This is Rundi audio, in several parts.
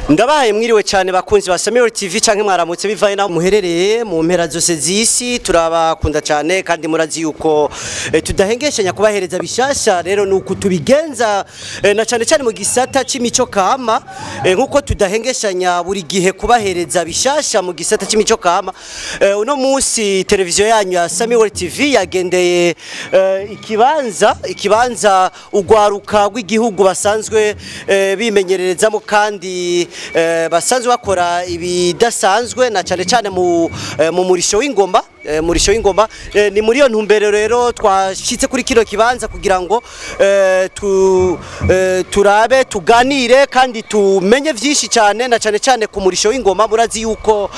Ndabahaye mwiriwe cyane bakunzi ba Samuel TV canke mwaramutse bivaye na muherereye mu mpera zose z'isi. Turabakunda cyane kandi murazi yuko tudahengeshanya kubahereza bishasha. Rero nuko tubigenza na cyane cyane mu gisata c'imico kama, nkuko tudahengeshanya buri gihe kubahereza bishasha mu gisata c'imico kama. Uno munsi televiziyo yanyu ya Samuel TV yagendeye ikibanza ugwaruka rw'igihugu basanzwe bimenyererezamo kandi basanzwe bakora ibidasanzwe na cyane cyane mu murisho w'ingoma. Murisho w'ingoma ni muri iyo ntumbero rero twashitse kuri kino kibanza kugira ngo turabe, tuganire kandi tumenye vyinshi cyane na cyane cyane ku murisho w'ingoma. Murazi yuko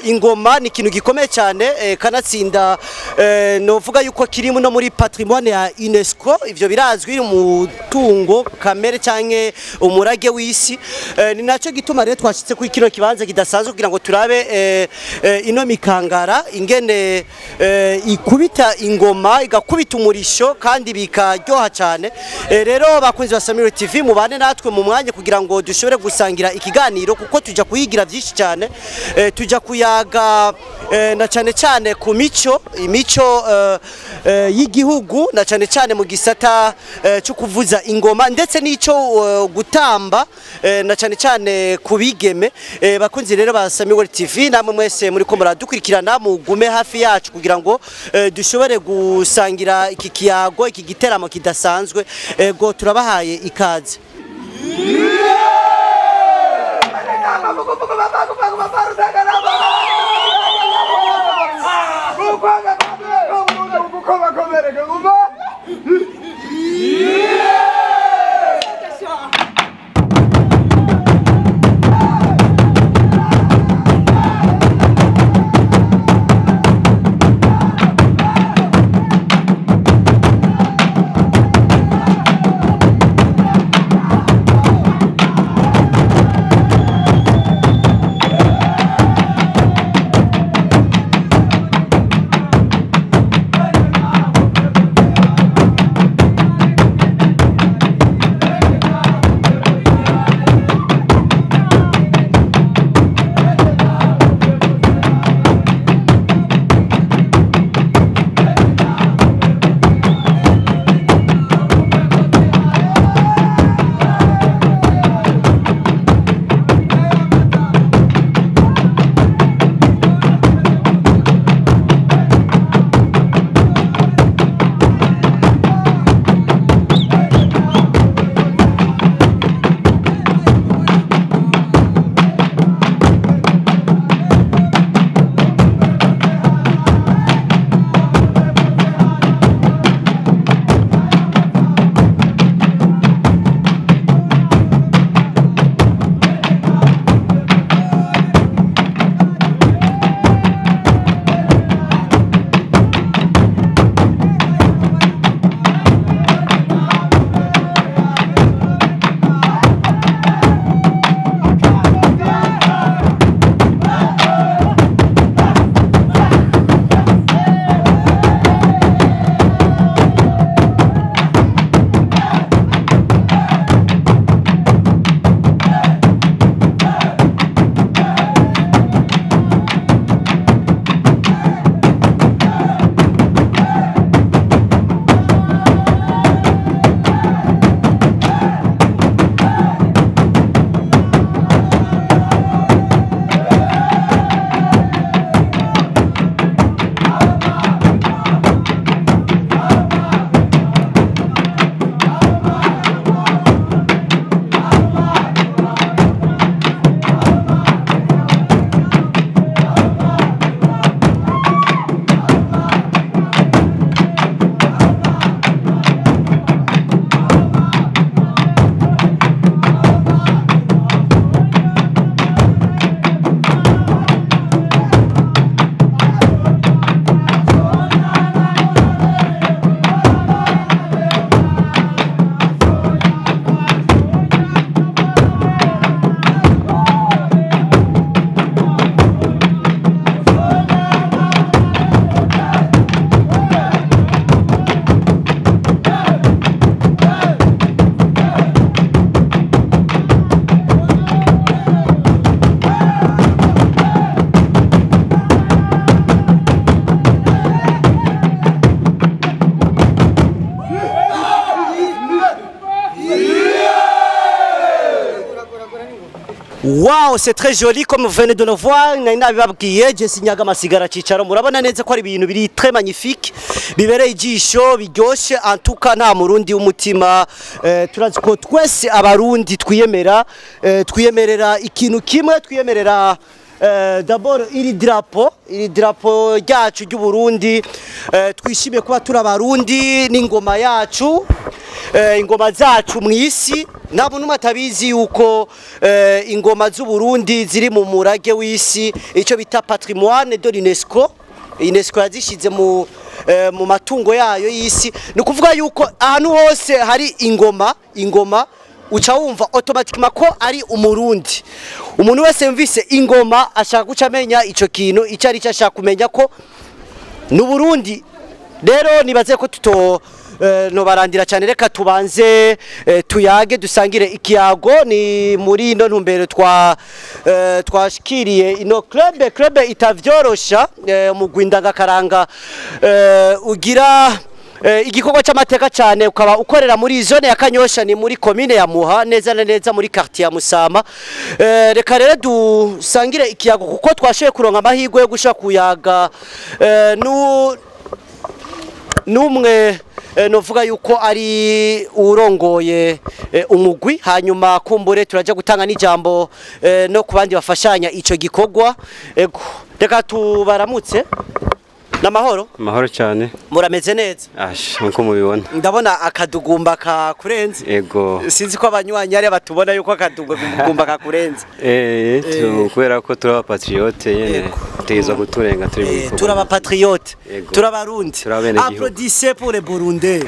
ingoma ni ikintu gikomeye cyane, kanatsinda novuga yuko kiri no muri patrimoine ya UNESCO. Ivyo birazwi, umutungo kamere canke umurage w'isi. Ni naco gituma rero twashitse kuri kino kibanza kidasanzwe kugira ngo turabe ino mikangara ingene ikubita ingoma, igakubita umurisho kandi bikaryoha cyane. Rero bakunzi ba Samuel TV, mubane natwe mu mwanya kugira ngo dushobore gusangira ikiganiro, kuko tuja kuyigira byinshi cyane. Tuja kuyaga na cyane cyane ku mico, imico y'igihugu, na cyane cyane mu gisata cyo kuvuza ingoma ndetse n'ico gutamba, na cyane cyane kubigeme. Bakunzi rero ba Samuel TV, namwe mwese muri ko muradukurikirana, mugume hafi yacu kugira ngo dushobore gusangira iki kiyago, iki giteramo kidasanzwe. Ego, turabahaye ikaze. Wow, c'est très joli comme vous venez de le voir. Nari nabibabwiye, je sinyaga amasigara cicaro. Murabona neza ko ari ibintu biri très magnifique, bibereye ijisho, biryoshe. En tout cas nta murundi w'umutima, turazi ko twese abarundi twiyemera, twiyemerera ikintu kimwe, twiyemerera d'abord iri drapeau ryacu ry'u Burundi. Twishimiye kuba turi abarundi n'ingoma yacu, ingoma zacu mw'isi. Nta muntu umwe atabizi yuko ingoma z'u Burundi ziri mu murage w'isi, icyo bita patrimoine de l'UNESCO. UNESCO yazishize mu matungo yayo y'isi. Ni ukuvuga yuko ahantu hose hari ingoma, ingoma uca wumva automatiquement ko ari umurundi. Umuntu wese yumvise ingoma ashaka guca amenya ico kintu icyo ari cyo, ashaka kumenya ko ni Burundi. Rero nibaze ko tuto nobarandira cyane, reka tubanze tuyage, dusangire ikiyago. Ni muri ino ntumbero twashikiriye ino club itavyorosha, umugwi ndangakaranga ugira igikorwa cy'amateka cyane, ukaba ukorera muri zone ya Kanyosha, ni muri commune ya Muha, neza na neza muri quartier ya Musama. Reka rero dusangire ikiyago kuko twashoboye kuronka amahirwe yo gushaka kuyaga numwe novuga yuko ari urongoye umugwi. Hanyuma kumbure turaja gutanga n'ijambo no ku bandi bafashanya ico gikorwa. Ego, reka tubaramutse. Namahoro? Amahoro cyane. Murameze neza? Ash, nkuko mubibona. Ndabona akadugumba kakurenze. Ego. Sinzi ko abanywanyi ari batubona yuko akadugumba kakurenze. Kubera ko turi abapatriote nyene, tegezwa kuturenga turi mu bikorwa. Turi abapatriote. Ego. Turi abarundi. Turi abenegihugu. Applaudissez pour les Burundais.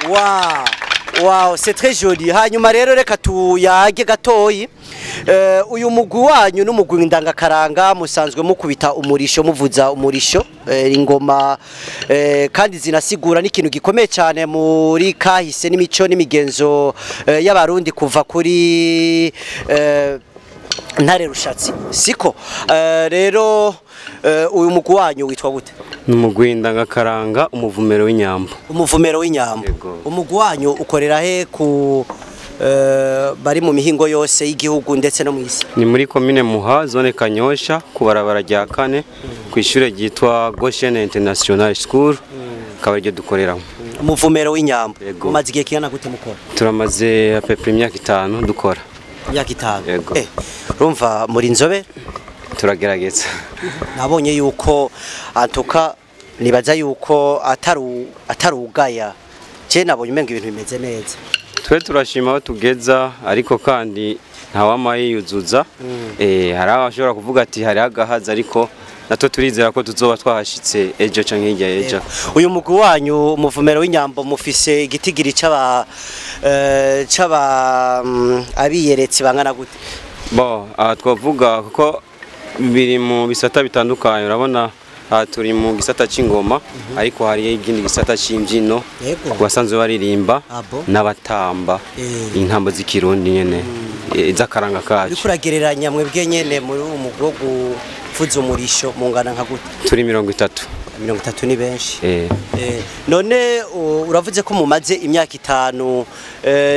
Wow. Wow, c'est très joli. Hanyuma rero reka tuyage gatoyi. Uyu mugwi wanyu n'umugwi ndangakaranga, musanzwe mukubita umurisho, muvuza umurisho, ingoma, kandi zinasigura n'ikintu gikomeye cyane muri kahise n'imico n'imigenzo y'abarundi kuva kuri Ntare Rushatsi, siko? Rero uyu mugwi wanyu witwa gute? Ni umugwi ndangakaranga Umuvumero w'Inyambo. Umuvumero w'Inyambo. Yego. Umugwi wanyu ukorera he ku bari mu mihingo yose y'igihugu ndetse no mu isi? Ni muri komine Muha, zone Kanyosha, ku barabara rya kane, ku ishure ryitwa Goshen International School, akaba ariryo dukoreramo. Umuvumero w'Inyambo. Yego. Mumaze igihe kingana gute mukora? Turamaze à peu près imyaka 5 dukora. Imyaka 5? Yego. Urumva muri inzobe. Turagerageza. Nabonye yuko antuka nibaza yuko atarugaya, je nabonye umenga ibintu bimeze neza. Twe turashima aho tugeza, ariko kandi ntawama yiyuzuza. Hari abashobora kuvuga ati hari agahaza, ariko natwe turizera ko tuzoba twahashitse ejo canke hirya y'ejo. Uyu mugwi wanyu Umuvumero w'Inyambo mufise igitigiri c'aba abiyeretse bangana gute? Bo, aha twavuga kuko biri mu bisata bitandukanye. Urabona aha turi mu gisata c'ingoma, ariko hari ikindi gisata c'imbyino ku basanzwe baririmba Abo. n'abatamba intambo z'ikirundi nyene, z'akaranga kacu. Uriko uragereranya mwebwe nyene muri uwo mugwi wo kuvuza umurisho, mungana nka gute? Turi 30. 30 ni benshi. Eh. None uravuze ko mumaze imyaka 5,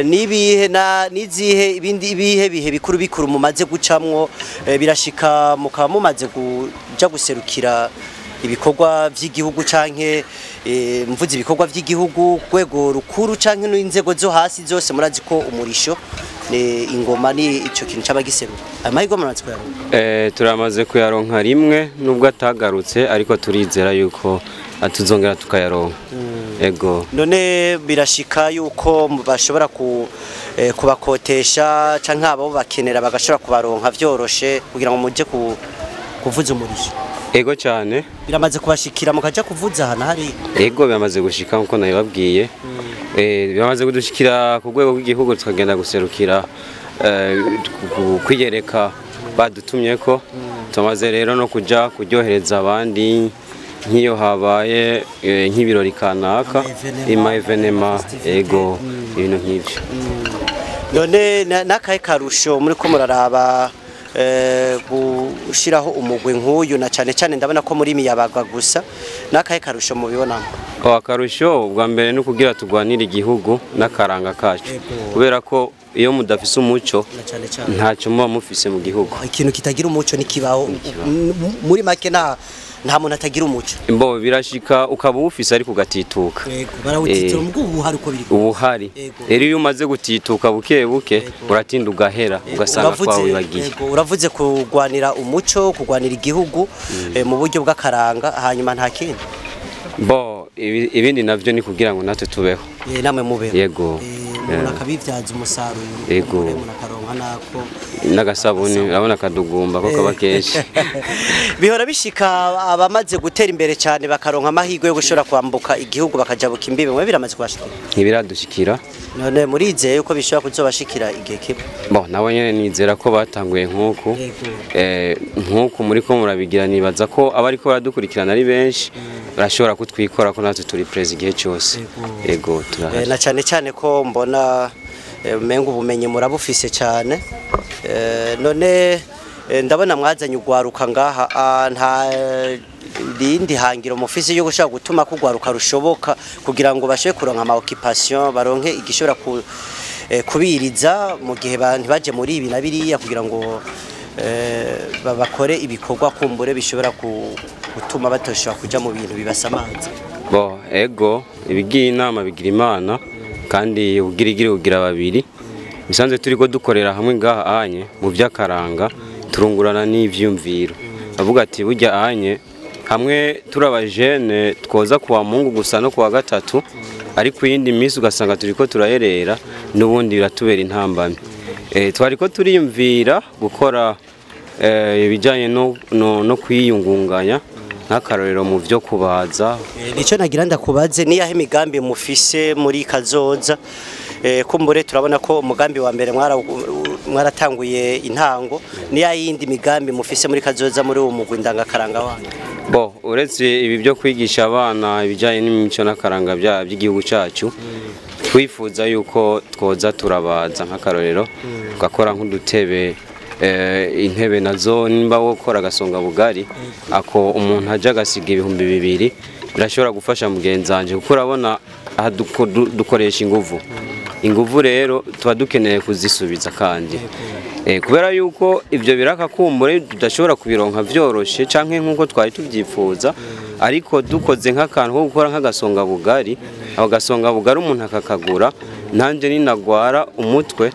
nibihe na nizihe ibindi ibihe bihe bikuru bikuru mumaze gucamwo, birashika mukaba mumaze kuja guserukira ibikorwa vy'igihugu canke mvuze ibikorwa vy'igihugu rwego rukuru canke n'inzego zo hasi zose? Murazi ko umurisho ni ingoma, ni ico kintu caba giseruka. Amahirwe murazi kuyaronka? Turamaze kuyaronka rimwe, nubwo atagarutse, ariko turizera yuko atuzongera tukayaronka. Ego. None birashika yuko bashobora kubakotesha canke abo bakenera bagashobora kubaronka vyoroshe kugira ngo muje kuvuza umurisho? Ego cyane. Biramaze kubashikira mukaja kuvuza ahantu hari? Ego, biramaze gushika nkuko nabibabwiye. Biramaze kudushikira ku rwego rw'igihugu, tukagenda guserukira, kwiyereka badutumye ko. Tumaze rero no kuja kuryohereza abandi nk'iyo habaye nk'ibirori kanaka, Ama ima événements, festivité. Ego, ibintu nk'ivyo. None nakahe karusho muri ko muraraba gushiraho umugwi nk'uyu, na cane cane ndabona ko muri miyabaga gusa, nakahe karusho mubibonamo? Akarusho ubwa mbere ni ukugira turwanire igihugu n'akaranga kacu, Ego. kubera ko iyo mudafise umuco ntacyo muba mufise mu gihugu. Ikintu kitagira umuco nikibaho. Muri make nta muntu atagira umuco. Imbo birashika ukaba ufise ariko ugatituka. Yego, barawutitura mu ubuhari uko biri. Ubuhari. Rero iyo umaze gutituka buke buke uratinda ugahera ugasanga kwawibagiye. Yego, uravuze kugwanira umuco, kugwanira igihugu mu buryo bw'akaranga, hanyuma nta kindi. Bo ibindi navyo ni kugira ngo natwe tubeho. Namwe mubeho. Yego. Umuntu akabivyaza umusaruro. Yego. Umuntu akaronka nako n'agasabuni, urabona kadugumba ko kaba kenshi. Bihora bishika abamaze gutera imbere cyane bakaronka amahirwe yo gushobora kwambuka igihugu bakajabuka imbibe, mwe biramaze kubashikira? Ntibiradushikira. None murizeye yuko bishobora kuzobashikira igihe kimwe? Bo nabo nyene nizera ko batanguye nkuku. Nkuku muri ko murabigira, nibaza ko abariko baradukurikirana ari benshi barashobora kutwikora ko natwe turi prez igihe cyose. Yego, turahari. Na cyane cyane ko mbona mengo ubumenyi murabufise cyane. None ndabona mwazanye ugwaruka ngaha, nta rindi hangiro mufise yo gushaka gutuma kugwaruka rushoboka kugira ngo bashobore kuronka ama occupation, baronke igishobora kubiriza mu gihe ntibaje muri ibi na biriya, kugira ngo babakore ibikorwa kumbure bishobora gutuma batoshobora kuja mu bintu bibasamaza. Bo ego, ibigiye inama bigira Imana, kandi ubwirigire ugira babiri. Bisanzwe turiko dukorera hamwe ngaha anye mu by'akaranga, turungurana n'ivyumviro. Avuga ati burya anye hamwe turabajene twoza kuwa Mungu gusa no kuwa gatatu, ariko iyindi minsi ugasanga turiko turaherera n'ubundi biratubera intambamye. Twariko turiyumvira gukora ibijanye no kwiyungunganya nk'akarorero mu byo kubaza. Nico nagira ndakubaze, ni yahe migambi mufise muri kazoza? Kumbure turabona ko umugambi wa mbere mwaratanguye intango, ni yindi migambi mufise muri kazoza muri uwo mugwi ndangakaranga wanyu? Bo uretse ibi byo kwigisha abana ibijanye n'imico n'akaranga by'igihugu cyacu, twifuza yuko twoza turabaza nk'akarorero tugakora nk'udutebe, intebe nazo nimba wokora agasonga bugari ako umuntu aje agasiga 2000 birashobora gufasha mugenzanje, kuko urabona aha dukoresha inguvu. Inguvu rero tuba dukeneye kuzisubiza, kandi kubera yuko ivyo birakakumbure tudashobora kubironka vyoroshe canke nkuko twari tuvyifuza, ariko dukoze nk'akantu ko gukora nk'agasonga bugari, ako gasonga bugari umuntu akakagura, nanje ninagwara umutwe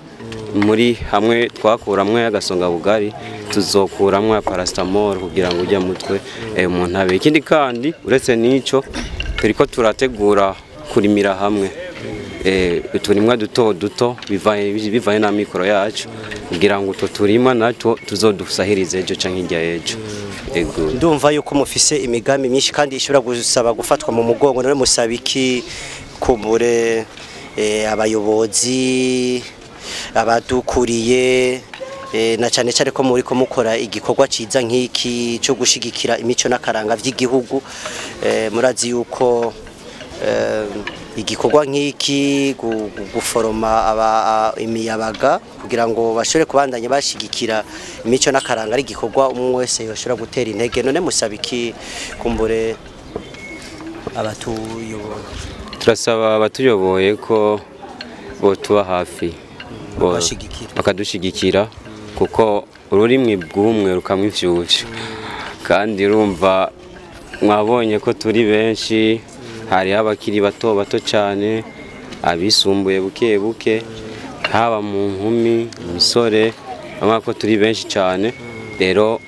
muri hamwe twakuramwe agasonga bugari tuzokuramwe paracetamol kugira ngo ujya mutwe umuntu abe. Ikindi kandi uretse nico turiko turategura kurimira hamwe uturimwa duto duto bivanye na mikoro yacu, kugira ngo utwo turima natwo tuzodusahirize ejo canke hirya ejo. Ego. Ndumva yuko mufise imigambi myinshi kandi ishobora gusaba gufatwa mu mugongo. None musaba iki kumbure abayobozi abadukuriye, na cyane cyane ko muri ko mukora igikorwa ciza nk'iki cyo gushigikira imico n'akaranga vy'igihugu? Murazi yuko igikorwa nk'iki guforoma imiyabaga kugira ngo bashobore kubandanya bashigikira imico n'akaranga ari igikorwa umwe wese yoshobora gutera intege. None musaba iki kumbure abatuyoboye? Turasaba abatuyoboye ko botuba hafi, bakadushigikira, kuko ururimi bw'umwe rukamwa ivyuvyo, kandi urumva mwabonye ko turi benshi, hari abakiri bato bato cyane, abisumbuye buke buke, haba mu nkumi, imisore, urabona ko turi benshi cyane. Rero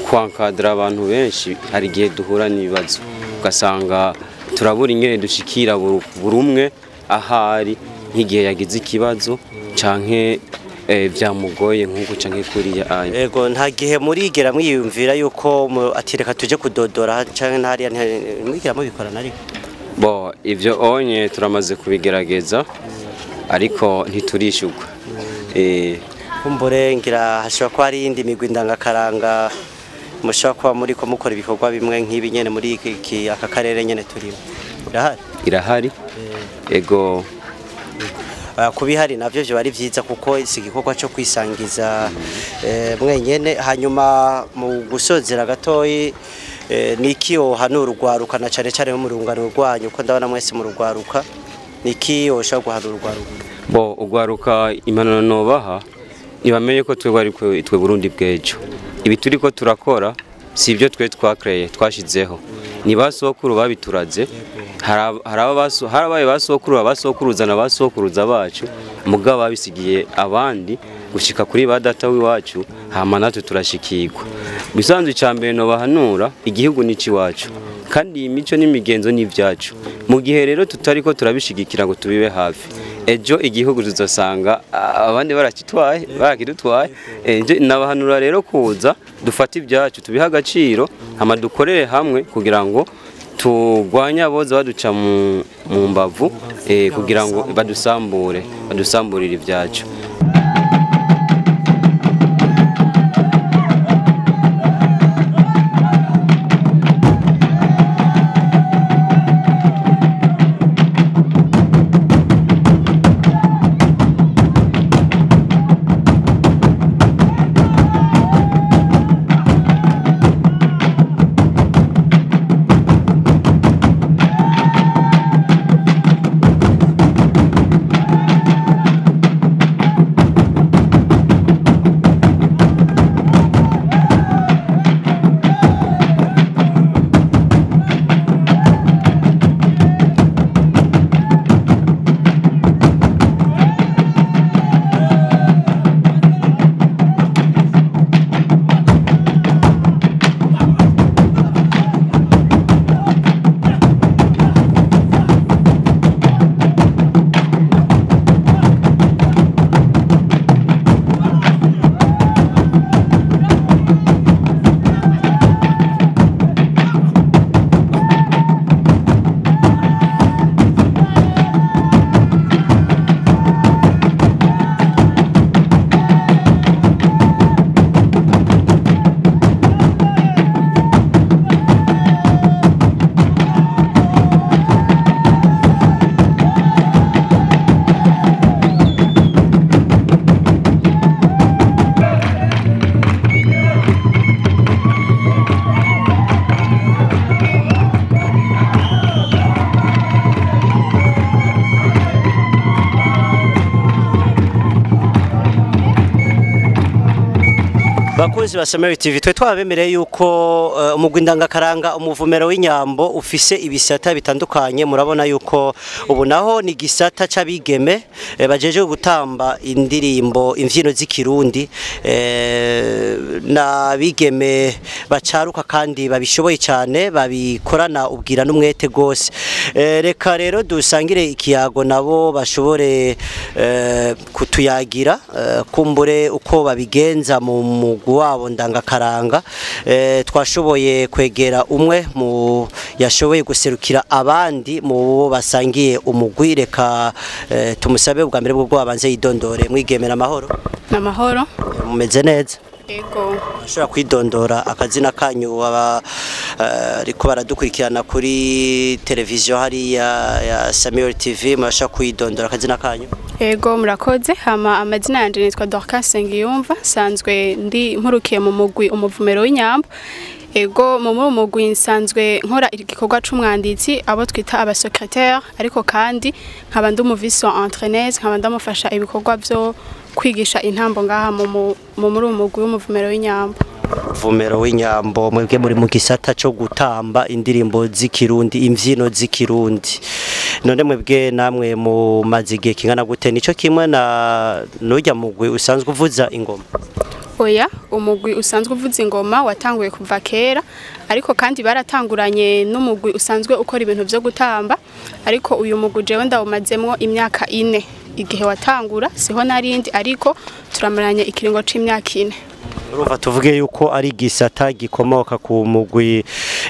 kwankadra abantu benshi hari igihe duhura n'ibibazo, ugasanga turabura ingene dushikira buri umwe ahari, nk'igihe yagize ikibazo canke byamugoye nkuko canke kuriya anya. Ego, nta gihe murigera mwiyumvira yuko atireka tuje kudodora canke ntariya, mwigera mubikorana? Ariko bo ivyo onye turamaze kubigerageza ariko ntiturishugwa. Kumbure ngira hashobora kuba hari iyindi migwi ndangakaranga mushobora kuba muri ko mukora ibikorwa bimwe nk'ibi nyene muri iki aka karere nyene turimo. Irahari? Irahari. Ego. Kubihari navyo byo bari vyiza, kuko si igikorwa cyo kwisangiza mwenyene. Hanyuma mu gusozera gatoyi, niki wohanura urwaruka na cane cane mu rungano rwanyu, ko ndabona mwese mu rugwaruka, niki woshobora guhanura urwaruka? Bo ugwaruka impanuro nobaha nibamenye ko twebwe ari twe Burundi bw'ejo. Ibi turiko turakora si ibyo twe twakreye twashizeho, ni basokuru babituraze. Harabaye basokuru, abasokuruza na basokuruza bacu, mugabo babisigiye abandi gushika kuri ba data w'iwacu, hama natwe turashikirwa. Bisanzwe icambere no bahanura, igihugu ni ciwacu kandi iyi mico n'imigenzo ni ibyacu. Mu gihe rero tutariko turabishigikira ngo tubibe hafi, ejo igihugu tuzosanga abandi barakitwaye, barakidutwaye. Nabahanura rero kuza dufate ibyacu tubihe agaciro, hama dukorere hamwe kugira ngo turwanye aboza baduca mu mbavu, kugira ngo badusamburire ibyacu. Bakunzi ba Samary TV, twe twabemereye yuko umugwi ndangakaranga umuvumero w'inyambo ufise ibisata bitandukanye. Murabona yuko ubu naho ni gisata c'abigeme bajeje gutamba indirimbo imvyino z'ikirundi, n'abigeme bacaruka kandi babishoboye cyane, babikorana ubwira n'umwete gose. Reka rero dusangire ikiyago nabo bashobore kutuyagira kumbure uko babigenza mu mugwi wabo ndangakaranga. Twashoboye kwegera umwe mu yashoboye guserukira abandi mu bo basangiye umugwi. Reka tumusabe ubwa mbere bwo abanze yidondore. Mwigemera amahoro? Namahoro. Mumeze neza? Yego. Ashobora kwidondora akazina kanyu ariko baradukurikirana kuri televiziyo hariya ya Samuel TV, murashobora kwidondora akazina kanyu? Yego, murakoze. Hama amazina yanje nitwa Dorcas Sengiyumva, sanzwe ndi mpurukiye mu mugwi umuvumero w'inyambo. Ego, mu mugwi nsanzwe nkora igikorwa c'umwanditsi abo twita aba secrétaire, ariko kandi nkaba ndi umuvice entraîneur, nkaba ndamufasha ibikorwa byo kwigisha intambo ngaha mu muri umugwi w'umuvumero w'inyambo. Vumero w'inyambo, mwebwe muri mu gisata cyo gutamba indirimbo z'ikirundi, imvyino z'ikirundi. None mwebwe namwe mu mazigiye kingana gute? Nico kimwe na nujya mugwi usanzwe uvuza ingoma? Oya, umugwi usanzwe uvuza ingoma watanguye kuva kera, ariko kandi baratanguranye n'umugwi usanzwe ukora ibintu byo gutamba, ariko uyu mugwi jewe ndawumazemwo imyaka 4. Igihe watangura siho narindi, ariko turamaranye ikiringo c'imyaka 4. Urumva tuvuge yuko ari gisata gikomoka ku mugwi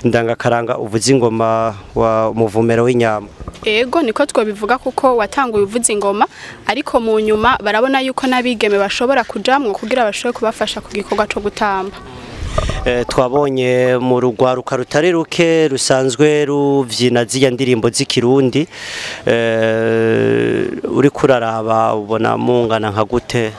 ndangakaranga uvuza ingoma wa muvumero w'inyambo. Ego, niko twobivuga kuko watanguye uvuza ingoma, ariko mu nyuma barabona yuko nabigeme bashobora kujamwo kugira bashobore kubafasha ku gikorwa co gutamba. Twabonye mu rugwaruka rutari ruke rusanzwe ruvyina zirya ndirimbo z'ikirundi, uri kuraraba ubona mungana nka gute?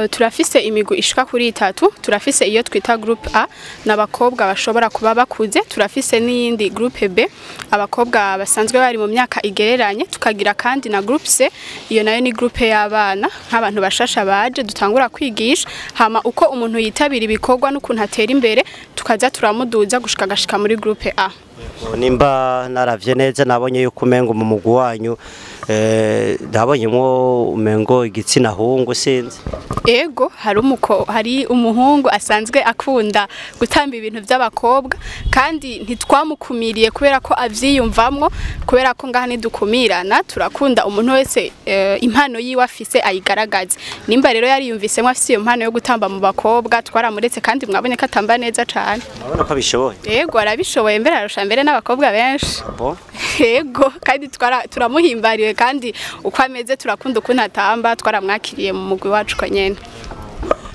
Turafise imigwi ishika kuri itatu. Turafise iyo twita groupe A, n'abakobwa bashobora kuba bakuze. Turafise n'iyindi groupe B, abakobwa basanzwe bari mu myaka igereranye. Tukagira kandi na groupe C, iyo nayo ni groupe y'abana, nk'abantu bashasha baje dutangura kwigisha. Hama uko umuntu yitabira ibikorwa n'ukuntu atera imbere, tukaza turamuduza gushika gashika muri groupe A. Nimba naravye neza, nabonye yuko umengo mu mugwi wanyu ndabonyemwo umengo igitsina hungu, sinzi. Ego, hari umuhungu asanzwe akunda gutamba ibintu by'abakobwa, kandi ntitwamukumiriye kubera ko avyiyumvamwo, kubera ko ngaha ntidukumirana, turakunda umuntu wese impano yiwe afise ayigaragaze. Nimba rero yariyumvisemwo afise iyo mpano yo gutamba mu bakobwa, twaramuretse, kandi mwabonye ko atamba neza cane. Urabona ko abishoboye? Ego, arabishoboye, mbere ararusha mbere n'abakobwa benshi. Bon. Ego, kandi turamuhimbariwe, kandi uko ameze turakunda ukuntu atamba, twaramwakiriye mu mugwi wacu ko nyene.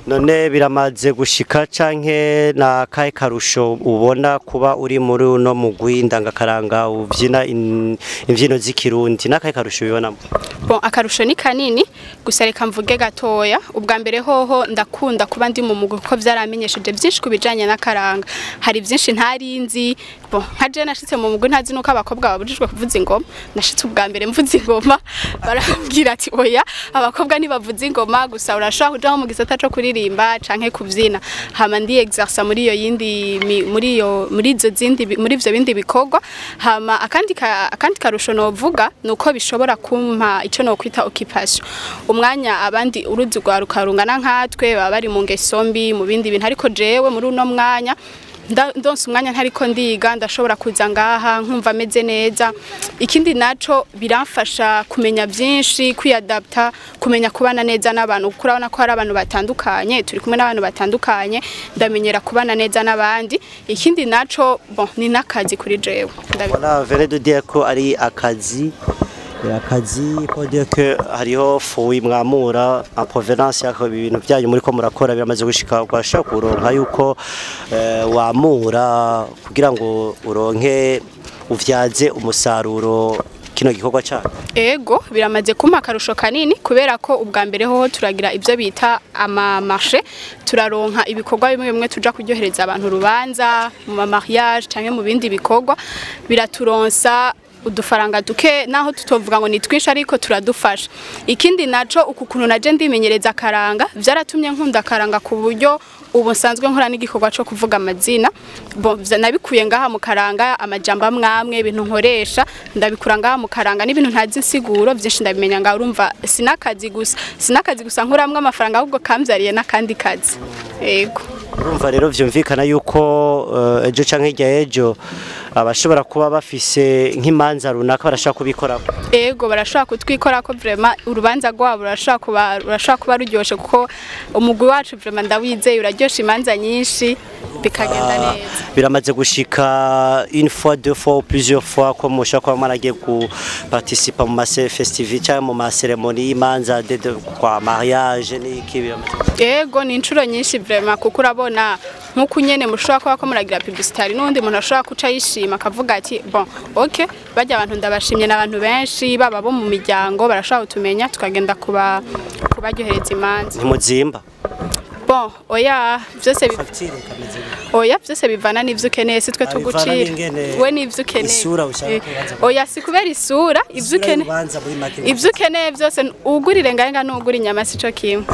None biramaze gushika canke na kahe karusho ubona kuba uri muri uno mugwi ndangakaranga uvyina imvyino z'ikirundi? Nakahe karusho ubibonamo? Bon, akarusho ni kanini, gusa reka mvuge gatoya. Ubwa mbere hoho, ndakunda kuba ndi mu mugwi kuko vyaramenyesheje byinshi ku bijanye n'akaranga. Hari byinshi ntari nzi. Bon, nka je nashitse mu mugwi ntazi nuko abakobwa babujijwe kuvuza ingoma. Nashitse ubwa mbere mvuza ingoma, barambwira ati: "Oya, abakobwa ntibavuza ingoma, gusa urashobora kuja mu gisata co kuririmba canke kuvyina." Hama ndi exercer muri iyo yindi muri iyo muri izo zindi muri ivyo bindi bikorwa. Hama akandi karusho novuga nuko bishobora kumpa ico nokwita occupation. Umwanya abandi uruzi rwaruka rungana nkatwe baba bari mu ngeso mbi, mu bindi bintu, ariko jewe muri uno mwanya ndonse umwanya ntariko ndiga, ndashobora kuza ngaha nkumva ameze neza. Ikindi naco, biramfasha kumenya byinshi, kwiyadapta, kumenya kubana neza n'abantu, kuko urabona ko hari abantu batandukanye, turi kumwe n'abantu batandukanye, ndamenyera kubana neza n'abandi. Ikindi naco, bon, ni n'akazi kuri jewe. Voilà, venez de dire ko ari akazi, akazi ko dire que hariho fruit mwamura en provenance yako. Ibintu byanyu muri ko murakora biramaze gushika ugashaka kuronka yuko wamura kugira ngo uronke uvyaze umusaruro kino gikorwa cyanyu? Ego, biramaze kumpa akarusho kanini, kubera ko ubwa mbere hoho turagira ibyo bita ama marché, turaronka ibikorwa bimwe bimwe tuja kuryohereza abantu urubanza, mu ma mariage canke mu bindi bikorwa, biraturonsa udufaranga duke, naho tutovuga ngo ni twinshi, ariko turadufasha. Ikindi naco, uku kuntu naje ndimenyereza akaranga vyaratumye nkunda akaranga, ku buryo ubu nsanzwe nkora n'igikorwa co kuvuga amazina. Bon, nabikuye ngaha mu karanga, amajambo amwamwe, ibintu nkoresha ndabikura ngaha mu karanga, n'ibintu ntazi insiguro vyinshi ndabimenya ngaha. Urumva sinakazi gusa nkuramwe amafaranga, ahubwo kamvyariye n'akandi kazi. Yego. Urumva rero vyumvikana yuko ejo canke hirya y'ejo abashobora kuba bafise nk'imanza runaka barashaka kubikorako. Ego, barashobora kutwikora ko vraiment urubanza rwabo rurashobora kuba ruryoshe, kuko umugwi wacu vraiment ndawizeye, uraryosha imanza nyinshi bikagenda neza. Biramaze gushika une fois, deux fois ou plusieurs fois ko mushobora kuba mwaragiye ku participer mu ma festival cyangwa mu ma cérémonie y'imanza kwa mariage n'iki? Biramaze? Ego, ni inshuro nyinshi vraiment, kuko urabona nk'uko nyene mushobora kuba ko muragira publicité, n'undi muntu ashobora kuca yishima akavuga ati: "Bon, ok, bajya abantu ndabashimye." N'abantu benshi baba bo mu miryango barashobora kutumenya, tukagenda kuba kubaryohereza imanza. Ntimuzimba? Bon, oya, byose Facture kameze gute? Oya, byose bivana n'ivyo ukeneye, si twe Ah, bivana tugucira. n'ingene We n'ivyo ukeneye. Isura ushaka kubanza. Oya, si kubera isura, ivyo Isura ukeneye. y'urubanza muri make. Ivyo ukeneye byose, ugurire ngahenga n'ugura inyama sico kimwe.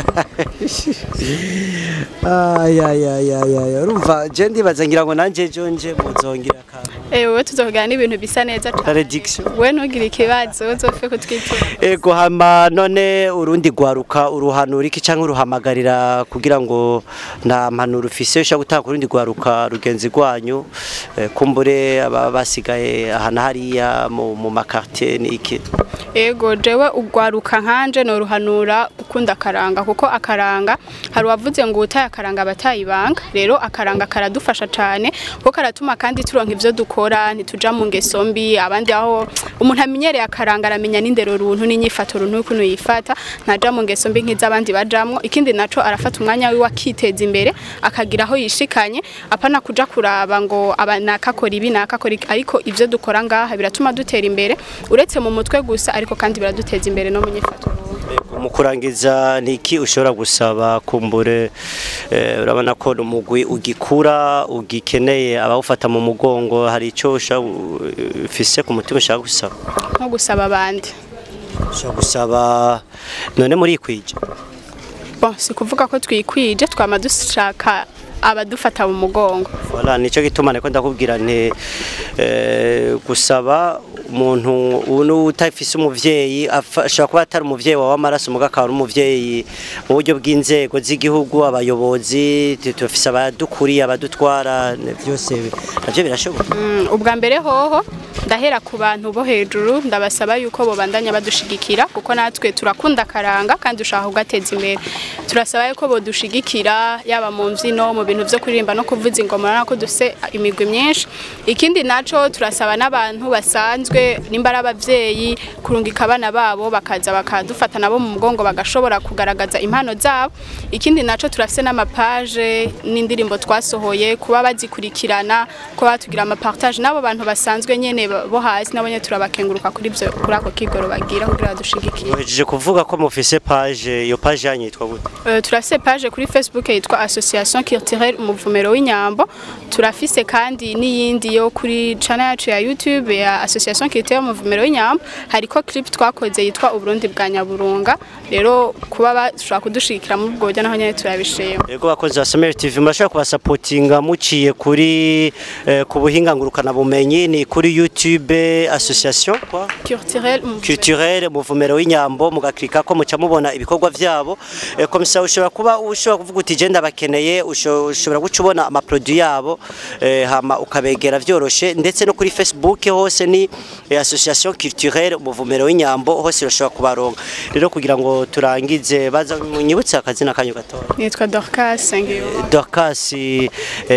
Ay ay ay ay ay, urumva je ndibaza ngira ngo nanje ejo nje muzongira akantu. Ewe, tuzokugana n'ibintu bisa neza La cane. réduction. We ntugire ikibazo, uzopfe kutwitura. Ego, hama none urundi gwaruka uruhanura iki canke uruhamagarira, kugira ngo nta mpanuro ufise ushobora gutanga urundi gwaruka rugenzi rwanyu, kumbure ababa basigaye aha na hariya mu ma quartier n'iki? Ego, jewe ugwaruka nkanje noruhanura gukunda akaranga, kuko akaranga, hari uwavuze ngo utaye akaranga abatayibanga. Rero akaranga karadufasha cane, kuko karatuma kandi turonka ivyo dukora, ntituja mu ngeso mbi abandi. Aho umuntu amenyereye akaranga, aramenya n'indero runtu n'inyifato runtu, ukuntu yifata, ntaja mu ngeso mbi nk'iz'abandi bajamwo. Ikindi naco, arafata umwanya wiwe akiteza imbere, akagira aho yishikanye, apana kuja kuraba ngo aba nakakora ibi, nakakora iki. Ariko ivyo dukora ngaha biratuma dutera imbere, uretse mu mutwe gusa, ariko kandi biraduteza imbere no mu nyifato. Mu kurangiza, niki ushobora gusaba? Kumbure urabona ko umugwi ugikura, ugikeneye abawufata mu mugongo. Hari icyo ufise ku mutima ushaka gusaba? Nko gusaba abandi? Ushobora gusaba none muri kwije? Bon, si kuvuga ko twikwije, twama dushaka abadufata mu mugongo. Voilà, nico gituma niko ndakubwira nti gusaba umuntu uno utafise umuvyeyi, ashobora kuba atari umuvyeyi wawe w'amaraso, muga akaba ari umuvyeyi mu buryo bw'inzego z'igihugu, abayobozi, tufise abadukuriye, abadutwara, byose navyo birashoboka. Ubwa mbere hoho ndahera ku bantu bo hejuru, ndabasaba yuko bobandanya badushigikira, kuko natwe turakunda akaranga kandi dushaka kugateza imbere. Turasaba yuko bodushigikira, yaba mu mbyino, mu bintu vyo kuririmba no kuvuza ingoma, urabona ko dufise imigwi myinshi. Ikindi naco, turasaba n'abantu basanzwe, nimba ari abavyeyi, kurungika abana babo bakaza bakadufata nabo mu mugongo, bagashobora kugaragaza impano zabo. Ikindi naco, turafise n'amapaje n'indirimbo twasohoye, kuba bazikurikirana, kuba batugira amapartage, n'abo bantu basanzwe nyene bo hasi nabo nyene turabakenguruka kuri ivyo, kuri ako kigoro bagira kugira badushigikire. Muhejeje kuvuga ko mufise page, iyo page yanyu yitwa gute? Turafise page kuri Facebook yitwa Association Culturelle Umuvumero w'Inyambo. Turafise kandi n'iyindi yo kuri channel yacu ya YouTube ya Association Culturelle Umuvumero w'Inyambo, hariko clip twakoze yitwa Uburundi bwa Nyaburunga. Rero kuba bashobora kudushigikira muri ubwo buryo naho nyene turabishima. Yego, bakozi ba Samuel TV, murashobora kubasapotinga muciye kuri ku buhinga ngurukana bumenyi, ni kuri YouTube Association quoi? Culturelle Umuvumero. Culturelle Umuvumero w'Inyambo, mugaklika ko muca mubona ibikorwa vyabo. Comme ça ushobora kuba ushobora kuvuga uti je ndabakeneye, ushobora guca ubona ama produit yabo, hama ukabegera vyoroshe. Ndetse no kuri Facebook hose ni Association Culturelle Umuvumero w'Inyambo, hose urashobora kubaronka. Rero kugira ngo turangize, baza munyibutse akazina kanyu gatoya. Nitwa Dorcas Sengiyumva. Dorcas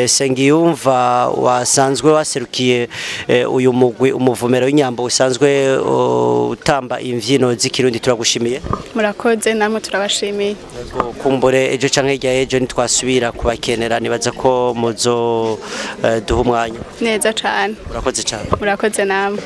Sengiyumva, wasanzwe waserukiye uyu mugwi Umuvumero w'Inyambo usanzwe utamba imvyino z'ikirundi, turagushimiye. Murakoze namwe, turabashimiye. Kumbure ejo canke hirya y'ejo nitwasubira kubakenera, nibaza ko muzo duha umwanya. Neza cane. Urakoze cyane. Murakoze namwe.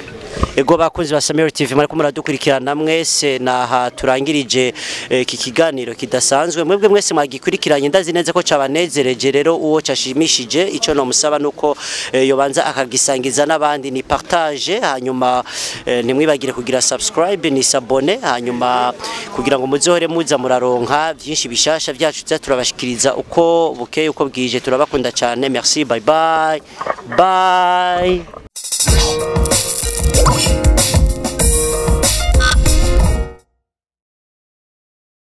Ego, bakunzi ba Samuel TV, mwariko muradukurikirana mwese, naha turangirije iki kiganiro kidasanzwe. Mwebwe mwese mwagikurikiranye, ndazi neza ko cabanezereje. Rero uwo cashimishije, ico no musaba nuko yobanza akagisangiza n'abandi, ni partage, hanyuma ntimwibagire kugira subscribe, ni s'abonner, hanyuma kugira ngo muzohore muza muraronka byinshi bishasha byacu tuza turabashikiriza uko bukeye uko bwije. Turabakunda cyane, merci, bye bye bye.